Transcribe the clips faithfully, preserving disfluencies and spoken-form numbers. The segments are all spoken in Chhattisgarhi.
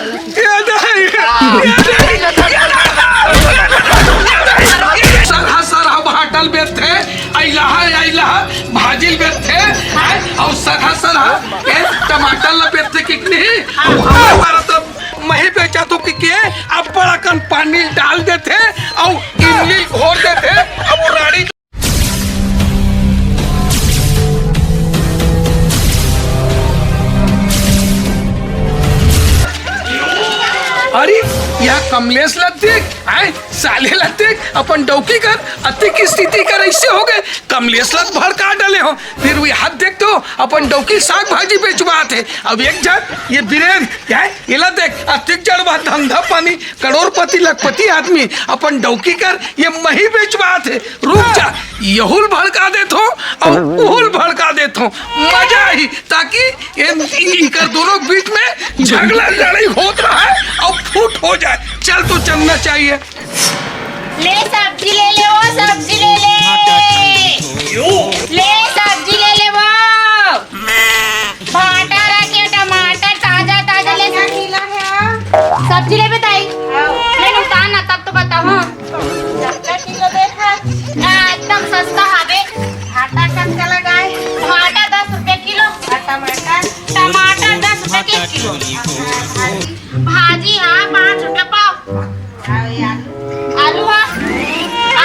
ये नहीं, ये नहीं, ये नहीं। सरहा सरहा भाटा ल बेचथे, अइलाहा अइलाहा भाजी ल बेचथे, हैं? अउ सरहा सरहा ये टमाटर ल बेचथे कि नहीं? अउ हमर पारा तो मही बेचत हों कि के अब्बड़ अकन पानी डाल देथे अउ इमली घोर देथे अउ राड़ी। अरे, ये कमलेश ल देख, आय, साले ल देख, अपन डौकी कर अतिक स्थिति कर अइसे होगे। कमलेश ल भड़का डले हों, फेर वोही देख तो अपन डौकी साग भाजी बेचवात हे। अब एक झन ये बीरेन, आय, एला देख, अतिक जड़वा धंधा पानी करोड़पति लखपति आदमी अपन डौकी कर ये मही बेचवात हे। रुक जा, यहू ल भड़का देथों अउ ओहू ल भड़का देथों, मजा आही। ताकि ये, इकर दोनों के बीच में झगड़ा लड़ाई होत रहे अउ फूट हो जाए। चल तो चलना चाहिए। ले सब्जी ले ले, वो सब्जी ले ले। ले सब्जी ले ले वो। भाटा रखे टमाटर ताजा ताजा ले। सब्जी लेबे ताई? ले नुकसान ना, तब तो बताओ। सत्तर किलो देत हस। आ, एकदम सस्ता हवे। भाटा कतका लगाए? भाटा दस रुपया किलो। अउ टमाटर? टमाटर दस रुपया के किलो। भाजी हा पाँच रुपया पाव। अउ ये आलू? आलू हा?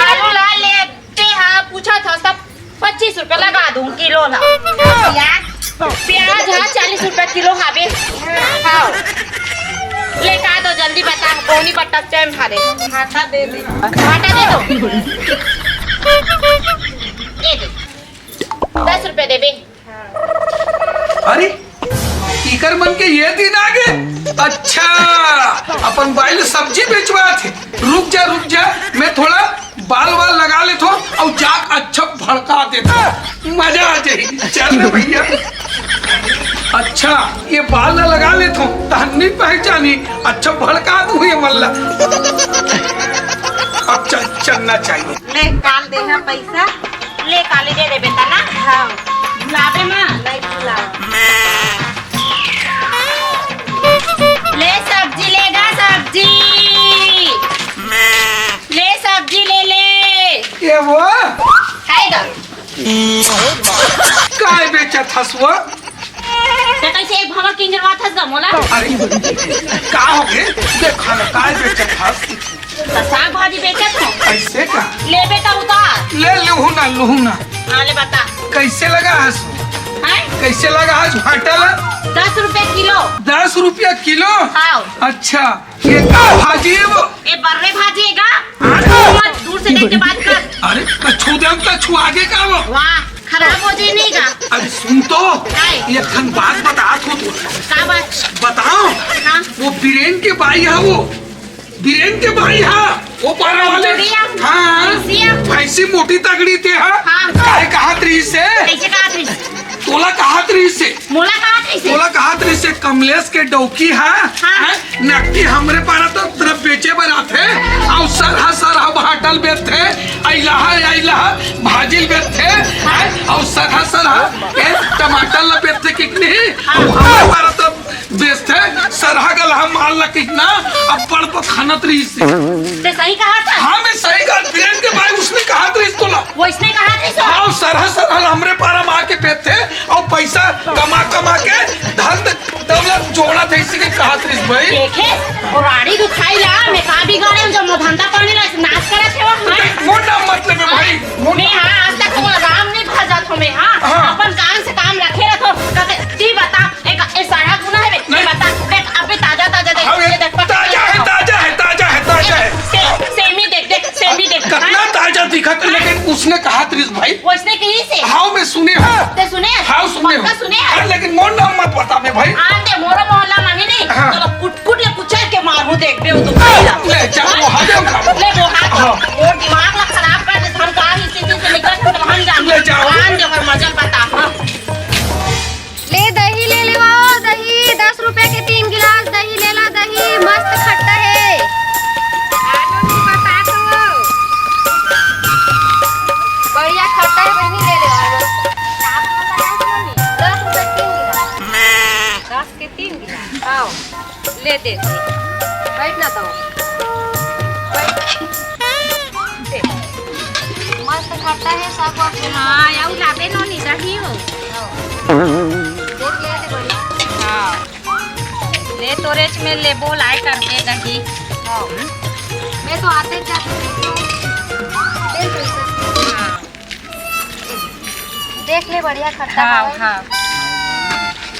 आलू ला लेते हा, पूछत हस तब पच्चीस रुपया लगा दूं किलो ला। प्याज? प्याज हा चालीस रुपया किलो हावे। हाँ। ले का दो, जल्दी बता, बोनी बट्टा टाइम हारे। भाटा दे दे। भाटा दे दो। ये दे। दस रुपया देबे। अरे, इकर मन के ये दिन आगे। अच्छा, अपन बाई ल सब्जी बेचवात हे। रुक जा, रुक जा, मैं थोड़ा बाल वाल लगा लेथों अउ जाके अच्छा भड़का देथों, मजा आ जाही। चल रे भइया। अच्छा, ये बाल ला लगा लेथों, तहन नइ पहचानही, अच्छा भड़का दूं ये मन ला। अब चल, चलना चाहिए। ले, काल देहा पइसा। ले, काली दे देबे तना। हाँ। भुलाबे मा। नहीं भुलाओ। ले सब्जी ले गा, सब्जी। ले सब्जी ले ले। ये वो? काय गा? काय बेचत हस वो? ते कइसे एक भाव किंजरवात हस गा मोला? अरे, का होगे? देखा ना, काय बेचत हस? त साग भाजी बेचत हों। कइसे का? लेबे त उतार। ले लूहूं ना, लूहूं ना। हाँ, ले बता। कइसे लगा हस? हैं? कइसे लगा हस भाटा ला? दस रुपया किलो। दस रुपया किलो? हाँ। अच्छा, ये का भाजी हे वो? ए बर्रे भाजी हे गा। अरे। मत, दूर से देख के बात कर। अरे, त छू दे, त छुआ के का वो? वाह, खराब हो जाही नहीं गा। अरे सुन तो, काय? एक ठन बात बतात हों तो। का बात? बताओ। हाँ। वो बीरेन के बाई हा वो। बीरेन के बाई हा, वो पारा वाले। कमजोरिया? हाँ। भैंसिया? भैंसी मोटी तगड़ी ते हा। हाँ। काय कहत रहिसे? कइसे कहत रहिसे? तोला कहत रहिसे। मोला कहत रहिसे? तोला कहत रहिसे, कमलेश के डौकी हा, हाँ। हैं? नकटी हमरे पारा तो तरफ बेचे बर आथे, अउ सरहा सरहा भाटा ल बेचथे, अइलाहा अइलाहा भाजी ल बेचथे, हैं? अउ सरहा सरहा ये टमाटर ल बेचथे कि नहीं? हाँ। अउ हमरे पारा तो बेचथे, सरहा गलहा माल ला कितना अब्बड़ पखानत रहिसे। ते सही कहत हस। हाँ, मैं सही कहत, बीरेन के बाई उसने कहत रहिस तोला। वइसने कहत रहिस। हाँ, सरहा सरहा हमरे पारा मा आके बेचथे अउ पइसा कमा कमा के धन दौलत जोड़त हे, इसी के कहत रहिस भाई। देखे, वो राड़ी दुखाई ला, मैं का बिगाड़े, जब मोर धंधा पानी ला नाश करत हे वो, हाँ? मोर नाम मत लेबे भाई, मोर मैं, हाँ, आज तक तुम्हारा राम नहीं भजत हों मैं, हाँ? हाँ। अपन काम से काम रखे रथों, कते, जी बता, एक, ए, सारा गुना हे बे। नहीं। बता, देख, अभी ताजा, ताजा, देख, हाँ, ये देख, पता ताजा हे, नहीं। ताजा हे, ताजा हे, ताजा हे। से-, सेमी देख, देख, सेमी देख। कतना हाँ? ताजा दिखत, हाँ। लेकिन उसने कहत रहिस भाई। वइसने कहिसे? हाँ, मैं सुने हों। ते सुने? हाँ, सुने हों। पक्का सुने? हाँ, लेकिन मोर नाम मत बताबे भाई। हाँ, ते मोरो मोहल्ला मा ही नहीं। हाँ। तो कुट कुट ले कुचल के मारहूं, देखबे वो दुखाई ला। ले, चल, वो हाथ दे उठा। ले, वो हाथ। हाँ। वो दिमाग ला खराब कर दे, हम का ही स्थिति से निकल, हम जान। ले जाओ। जान दे, पर मजल बता। हाँ। ले दही ले ले वो, दही, दस रुपया के तीन गिलास दही ले ला, दही मस्त खट्टा हे। आलू नहीं बता तो। बढ़िया खट्टा हे, बहिनी ले ले वो मस्त। दस रुपया तीन गिलास। दस के तीन गिलास। आओ, ले दे। बैठ ना तो। बैठ। मस्त खट्टा है, सब बात है। हाँ, आऊ लाबे नोनी, दही हो। देख ले, ले बड़ी। हाँ। ले तोरेच में लेबो लाए करबे दही। हाँ। मैं तो आते जाते देखती हूँ। ले पैसा। हाँ। देख ले, बढ़िया खट्टा हाँ, हवय। हाँ।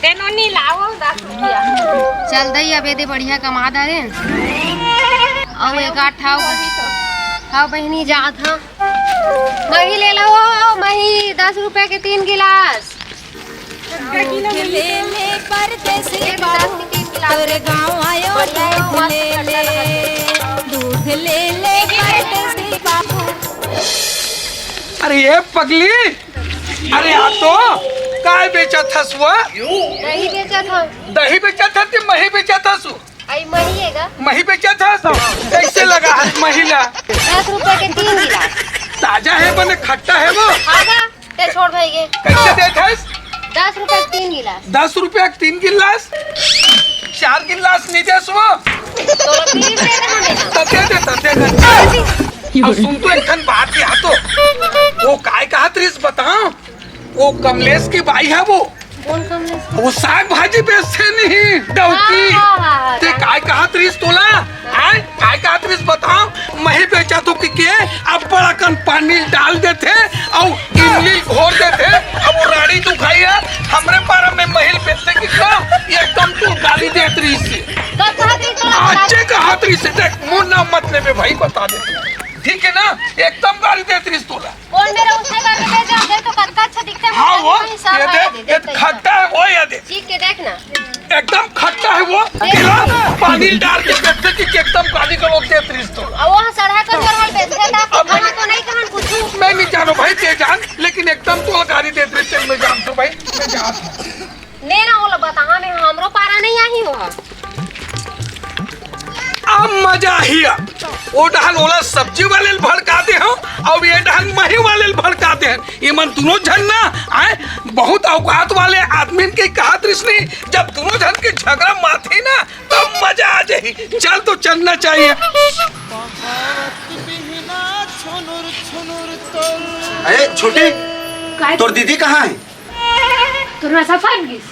तेनो नी लावो दस रुपया। चल दई, अब एदे बढ़िया कमा डारेन। अउ एक आध ठाव, हाँ बहिनी, जात हव। मही ले लो, मही, दस रुपया के तीन गिलास। ले ले परदेसी बाबू, तोरे गाँव आयो दूध ले ले, दूध ले ले परदेसी बाबू। अरे ये पगली, अरे आ तो, काय बेचत हस वो? दही बेचत हव। दही बेचत हस कि मही बेचत हस? आई मही हे गा। मही बेचत हस? कैसे लगा हस मही ला? दस रुपया के तीन गिलास। ताजा है बने खट्टा है वो? हाँ गा, ते छोड़ भाई गे। कैसे देत हस? दस रुपया के तीन गिलास। दस रुपया के तीन गिलास? चार गिलास नहीं देस वो? तो तीन दे दे हमें। तब दे दे, तब दे दे। अब सुन तो एक ठन बात या तो। वो काय कहत रहिस बताओ? वो कमलेश की बाई है वो। कौन कमलेश? वो साग भाजी बेचथे नहीं, डौकी। हाँ, हाँ, हाँ, हाँ, ते काय कहत रहिस तोला? आय, काय कहत रहिस बताओ? मही बेचत हव कि के, अब्बड़ अकन पानी डाल देथे, अउ इमली घोर देथे, अब वो राड़ी दुखाई है, हमरे पारा में मही ल बेचथे कि का? एकदम तू गाली देत रहिस। कब कहत रहिस तोला? आजे कहत रहिस, देख, मुँह ना मत लेबे भाई, बता देथे। ठीक है ना? एकदम गाली देत रहिस तोला। कौन मेरा उसने करके भेजा? देख तो कतका अच्छा दिखता है, हाँ, वो, वही सब ये है, देख, दे, ये देख, खट्टा है वो, ये देख। चीख के देख ना। एकदम खट्टा है वो। देख। गिलास पानी डाल के बेचथे कि एकदम गाली गलौज देत रहिस तो। अब वो सड़हा का चढ़ल बेचथे ना, अब हम मैं तो नहीं कहन कुछ। मैं नहीं जानो भाई, ते जान, लेकिन एकदम तो गाली देत रहिस, मैं जानता हूँ भाई, मैं जानता हूँ। ले ना, ओला बताहा में हमरो पारा नहीं आही हो। अब मजा आही। अब ओ डहन ओला सब्जी वाले ल भड़का दे हो, अउ ये डहन मही वाले ल भड़का दे हन। ये मन दोनों झन ना आय, बहुत औकात वाले आदमी के कहत रहिस नहीं, जब दोनों झन के झगड़ा माथी ना, तब मजा आ जाही। चल तो चलना चाहिए। अरे छोटी, काय? तोर दीदी कहाँ है? तोर नशा फट गिस।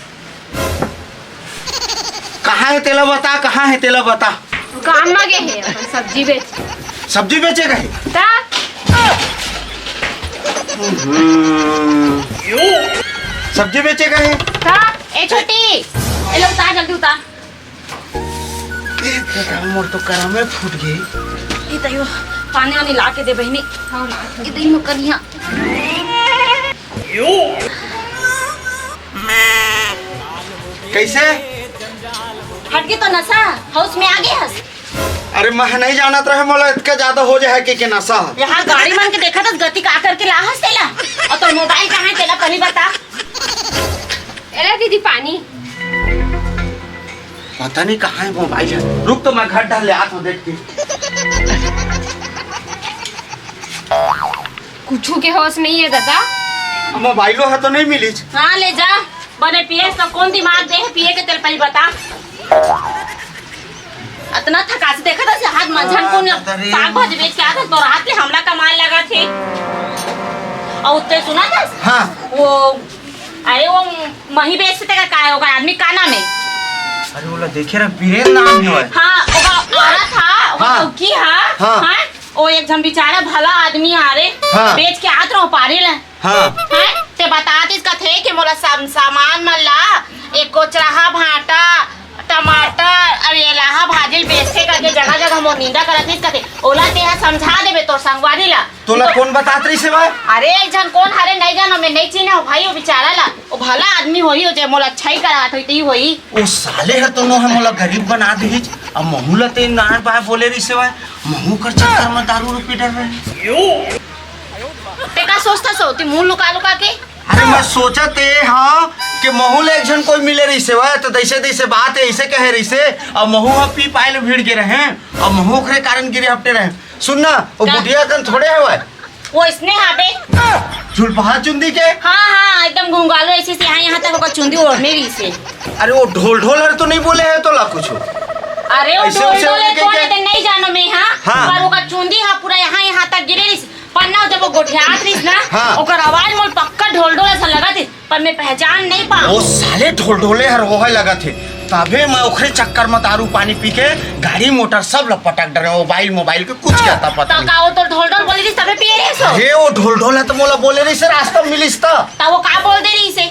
कहाँ है तेला बता, कहाँ है तेला बता। काम मा गे हे, अपन सब्जी बेच। सब्जी बेचे गए? ता? हम्म। सब्जी बेचे गए? ता? ए छोटी, ए लो उतार, जल्दी उतार। मोर तो करमे फूट गे। ई तैयो पानी वानी ला के दे बहिनी। हाँ, ला के दे। ई तैयो कनिया। कैसे? हट के तो नशा हाउस में आ गे हस। अरे मैं नहीं जानत रहे मोला इतका ज्यादा हो जाए के, के नशा। यहाँ गाड़ी मन के देखत हस, गति का करके ला हस तेला। अउ तोर मोबाइल कहाँ है तेला पहली बता। एला दीदी पानी। पता नहीं कहाँ है मोबाइल है। रुक तो मैं घर डहर ले आत हूँ देख के। कुछु के होश नहीं है दादा। मोबाइलो है तो नहीं मिलिस। हाँ ले जा, बने पिए तो कौन दिमाग दे है पिए के तेल पहली बता। अतना थकासी देखत हस, हाथ मंझन हाँ, कोन अरे। साग भाजी बेच के आत हस, तो रात ले हमला कमाए लगा थे। अउ उत्ते सुना था? हाँ। वो, अरे वो मही बेचथे का, काय ओकर आदमी का नाम है? अरे ओला देखे रह, बीरेन नाम है। हाँ, ओकर औरत हा, ओकर हाँ। लौकी हा, हाँ। हाँ? ओ एक झन बेचारा भला आदमी आ रे, हाँ। बेच के आत रहो पारी ले। हाँ। हैं? ते बतात हस कथे कि मोला सम-, सामान मन ला, एक कोचराहा भांटा, टमाटर, अउ एलाहा भाजी ल बेचथे करके जगह जगह मोर निंदा करत हस कथे। ओला तेहा समझा देबे तोर संगवारी ला। तोला तो कौन बतात रहिस हे भाई? अरे एक झन कौन हरे नहीं जानो, मैं नहीं चिन्हे हो भाई, वो बेचारा ला। वो भला आदमी होही, वो जे मोला अच्छाई करात होही, ते ही होही। वो साले हर तो नो है मोला गरीब बना देहिस, अब महू ला ते नाय बाय बोले रहिस हे भाई, महू कर चक्कर में दारू पी डर रहे। ते का सोचता सो, ते मुंह लुका लुका के? अरे मैं सोचत हे, हाँ, कि महू ले एक झन कोई मिले रहिस हे, तो जैसे तैसे बात है, ऐसे कहे रहिस हे, अब महू ह पी पाए ले भिड़ गे रहे, अब महू ओकरे कारण गिरे हपटे रहे। सुन ना, वो का? बुढ़िया कन थोड़े हवय। वो इसने हाबे। झुलपहा चुंदी के? हाँ, हाँ, एकदम घुंघालू ऐसे से यहाँ, यहाँ तक ओकर चुंदी ओढ़ने रहिस हे। अरे वो ढोल ढोल हर तो नहीं बोले है तोला कुछ? अरे, वो ऐसे, ऐसे ढोलढोल होने के कोन क्या? हे, ते नहीं जानो मैं, हाँ? हाँ। पर ओकर चुंदी हा पूरा यहाँ, यहाँ तक गिरे रहिस। पर ना, जब वो गोठियात रहिस ना, हाँ। ओकर आवाज मोला पक्का ढोलढोल असन लगत हे, पर मैं पहचान नहीं पाऊँ। वो साले ढोलढोले हर होहे लगत हे, तभे मैं ओखरे चक्कर में दारू पानी पी के गाड़ी मोटर सब ल पटक डरे, मोबाइल, मोबाइल के कुछ कहता पता तो नहीं। का वो तो ढोलढोल बोले रहिस, तभे पिए रहिस वो? अरे, वो ढोलढोल ह तो मोला बोले रहिस, रास्ता में मिलिस त। तो वो का बोल दे रहिस हे?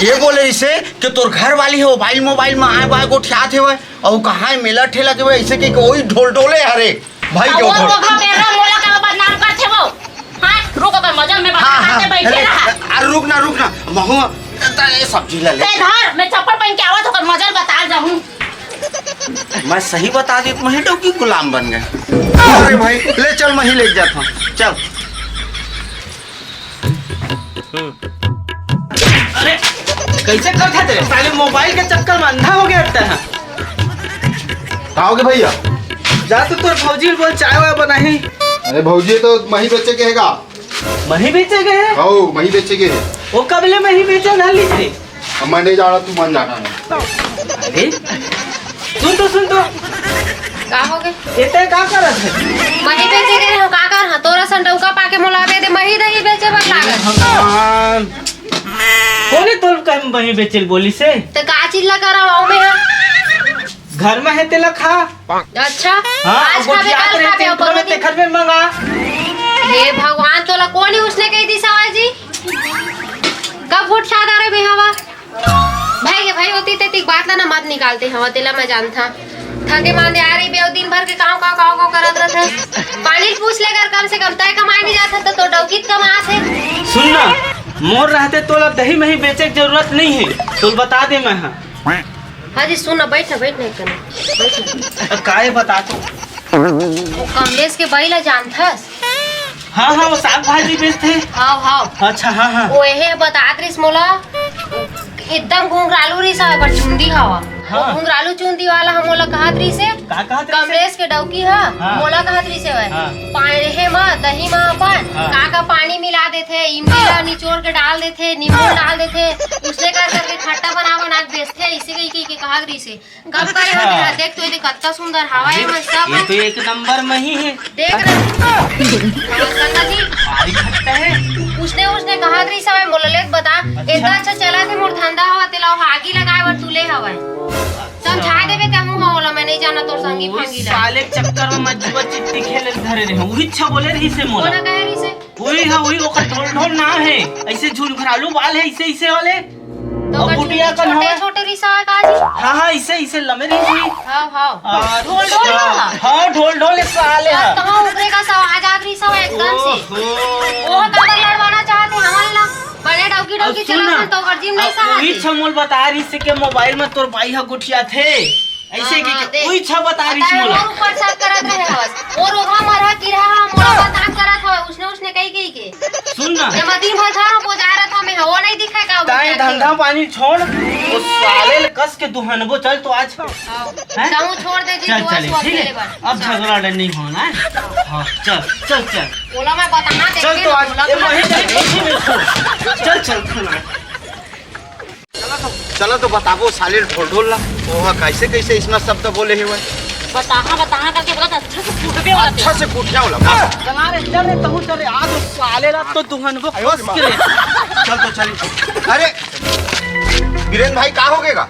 ये बोले रहिस हे कि तोर घर वाली हे, मोबाइल, मोबाइल में आए बाए गोठियात हे, अउ कहाँ हे मेला ठेला के, ऐसे कहिके वही ढोलढोले हरे। भाई के और ऊपर। वो घबेरा मोला का बदनाम करथे वो। हाँ, रुक, ओकर मजल में हाँ, बता हाँ, के बैठे अरे, रहा। अरे, रुक ना, रुक ना, महू, त ए सब्जी ला ले। ते धर, मैं चप्पल पहन के आवत, ओकर मजल बता जाहूँ। मैं सही बता दी, तो मही डौकी गुलाम बन गए। अरे भाई, ले चल, मही लेके जाता हूँ, चल। अरे, कैसे करत हे? साले मोबाइल के चक्कर में अंधा हो गया लगता है। का होगे भैया? जा तो तोर भौजी ल बोल, चाय वाय बनाही। अरे भौजी, तो मही बेचे के हे गा। मही बेचे के हे? हौ, मही बेचे के हे। वो कब ले मही बेचे ना ली थे? अब मैं नहीं जा रहा, तू मन जाना है। अरे, सुन तो, सुन तो। का होगे? ए, तैं का करत हे? मही बेचे के हे, का कर? हाँ, तोर असन डौका पाके मोला दे दे, मही दही बेचे बर लागत। भगवान। कोन हे तोला कहे मही बेचे ल बोलिस हे? त का चीज ला करवाओ मैं हा? घर में हे तेला खा। अच्छा, हाँ, आज खाबे, गोठियात काल रहे खाबे, तें, अउ तुरंत परसों दिन। तेखर में मंगा। हे भगवान, तोला कोन हे उसने कहि दिस हवय जी? कब गोठियात रहे मैं हवा? भाई के भाई होती ते तिक बात ला ना मत निकालते हवा, तेला मैं जानथा। थके मांदे आ रही बे, दिन भर के काव, काव, काव, काव करत रहत हे। पानी पूछ ले कर, कम से कम तय कमाए नहीं जात हे, तो, तो डौकी कमात हे। सुन ना, मोर रहते तोला दही मही बेचे के जरूरत नहीं हे, तोला बता दे मैं हा। हाँ जी, सुन ना, बैठ ना, बैठ ना, इतना बैठ ना। काय बता तू? वो कमलेश के बाई ला जानथस? हाँ, हाँ, वो साग भाजी बेचथे। हाँ, हाँ। अच्छा, हाँ, हाँ। वो एहे बतात रहिस मोला, एकदम घुंघरालू रहिस हवय, ओकर चुंदी हवा। हाँ। वो घुंघरालू चुंदी वाला ह मोला कहत रहिस हे, का कहत रहिस हे? कमलेश के डौकी ह, हाँ। मोला कहत रहिस हे, हाँ। पाए हे माँ, दही माँ अपन, हाँ। का का पानी मिला देथे, इमली ला निचोड़ के डाल देथे, नींबू डाल देथे, उसने कर करके खट्टा बना बना के बेचथे, इसे कही कही के कहत रहिस हे। कब करे हो अच्छा। तेरा? देख तो, ये देख, कत्ता सुंदर हवा है, ये, मन सब ये है। तो एक नंबर में ही है। देख रहे हो? हाँ, गंगा जी। भारी खट्टा है। उसने, उसने कहा था, इस समय मोला ले बता, अच्छा। इतना अच्छा चला थे मोर धंधा हवा, तेला आगी लगाए बर तुले हवा। समझा देबे ते मुंह वाला, मैं नहीं जाना तोर संगी ओए फांगी ला। साले चक्कर में मत जुआ चिट्ठी खेले धरे रहे। वही अच्छा बोले रही से मोला। कोना कहे रही से? वही है, वही ओकर ढोल ढोल ना है, ऐसे झुलघरालू बाल है, ऐसे, ऐसे वाले। तो और ओकर गुटिया झुमके कन छोटे, हवय? छोटे रिसा है का जी? हाँ, हाँ, इसे, इसे लमे रही थी। हाँ, हाँ। अच्छा। ढोल ढोल ना? हाँ, ढोल ढोल इस साले हाँ, है। तो हाँ, ऊपरे का सवा आ जात रही सवा एकदम से। ओहो। वो काबर लड़वाना चाहते हैं हमन ला? बड़े डौकी अब डौकी सुन चला ना, तो गर्जी में नहीं अब सहा वही थी। छमोल बता रही से के मोबाइल में तोर बाई हा गुठिया थे। ऐसे हाँ, के, हाँ, के देख। उई छा बता रही बता मोला। मोर ऊपर शक करत रहे हवस। मोर ओघा मरहा किरहा हा मोला बता करत हवस। उसने, उसने कही, कही के। सुन ना। ये मदी भर था, वो जा रहा था, मैं वो नहीं दिखा का, वो ताए क्या धंधा किया? पानी छोड़, वो साले ले कस के दुहनबो चल तो आज। हाँ। हैं? कहूँ छोड़ दे जी, चल, दुआ चल, सुआ ठीक है? खेले बर। अब चल। झगड़ा नहीं होना है। हाँ, चल, चल, चल। बोला मैं बताना चल देखते तो ना, आज, बोला ये तो वही मैं चल, चल, चल, खाना। चला तो बताबो साले ढोल ढोल ला। ओहा कैसे कैसे इसना शब्द बोले हे वह। बताहा बताहा करके बोलत अच्छा से कूटबे वाला अच्छा से कूटने वाला। चला रे, चल रे, तहू चल रे, आज साले रात तो दुहनबो आयो रे माँ। चल तो चल। अरे बीरेन भाई का हो गेगा?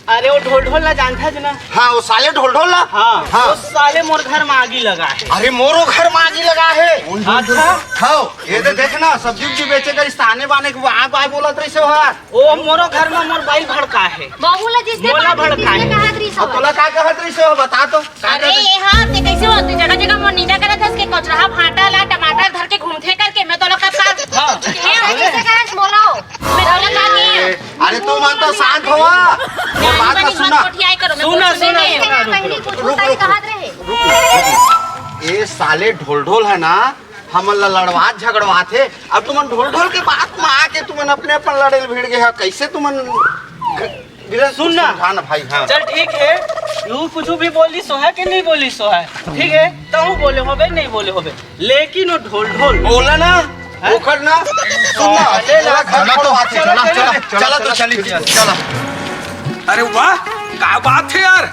अरे वो ढोल ढोल ला जानथा जना। हाँ वो साले ढोल ढोल ला। हाँ, हाँ। वो साले मोर घर में आगी लगा है। अरे मोरो घर में आगी लगा है। अच्छा। हाँ ये दे देखना सब्जी उब्जी बेचे कर स्थाने बाने के आग आग बोलत रही से वहाँ। ओ, मोरो घर में मोर बाई भड़का है। बहू ला जिसने मोला बात की भड़का तीसरे है। कहात रही अब सब। तोला का कहत रही से, बता तो, का अरे, कहत रही? ये हाथ से कैसे होते? जगह जगह मोर निंदा करत हस के कचरा भाटा ला टमाटर धर के घूमथे करके, मैं तोला कब कहा? हाँ। ये हाथ कैसे करस मोला? मैं तोला का नहीं है। अरे, तू मन तो शांत होवा। मोर बात ला सुना। कोठियाई करो, मैं सुना, कुछ सुना, नहीं सुना, है। रुक, रुक, रुक, रुक। ए साले ढोल ढोल है ना, हमन ला लड़वात झगड़वात हे। अब तुमन ढोल ढोल के बात में आके तुमन अपने अपन लड़े ल भिड़ गे हा। कैसे तुमन ग-, बिरन सुन ना। समझा ना भाई, हाँ। चल ठीक है, यू कुछ भी बोली सो है कि नहीं बोली सो है, ठीक है, तहू बोले होबे, नहीं बोले होबे, लेकिन वो ढोल ढोल बोला ना, हाँ? ओखर ना, सुन ना, अरे पूरा घर चला तो, खोलवाते, चला, चला, चला, चला, चला तो चला, चली, चला। चला। अरे वाह, का बात है यार,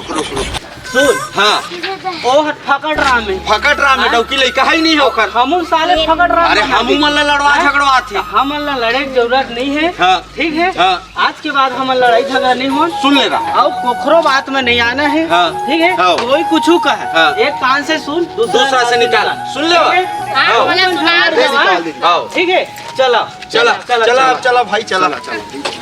रुक, रुक, रुक। सुन। हाँ। ओ हर फकट राम हे। फकट राम हे, हाँ? डौकी लइका हे ही नहीं हे ओकर। हमू साले फकट राम अरे, हे। हमू मन ला लड़वा हाँ? झगड़वा थे। हमन ला लड़े के जरूरत नहीं हे। हाँ। ठीक हे? हाँ। आज के बाद हमन लड़ाई झगड़ा नहीं होन। सुन ले रहा। अउ कोखरो बात में नहीं आना हे। हाँ। ठीक हे? हाँ। कोई कुछू कहे। हाँ। एक कान से सुन, दूसरा दूसरा कान से से निकाल। निकाल। सुन ले ठीक हे? हाँ। हाँ, बोला सुना दे। निकाल दे। हाँ। ठीक हे? चला। चला, चला, चला, चला। अब चला भाई, चला। चला, चला।